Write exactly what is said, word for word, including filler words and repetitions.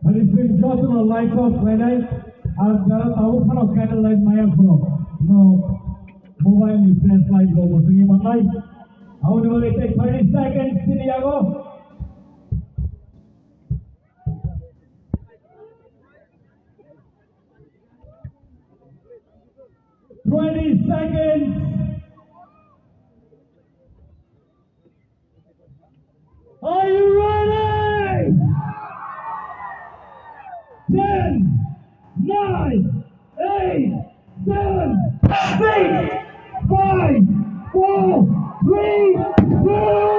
Hari sing jotono light off khlainai, ar jara tabuk phano candle light maya phano no mobile ni flash light bo bo twi manai. Aboni bagwi tei thirty seconds chini yago. Twenty seconds. Are you ready? Ten, nine, eight, seven, six, five, four, three, two,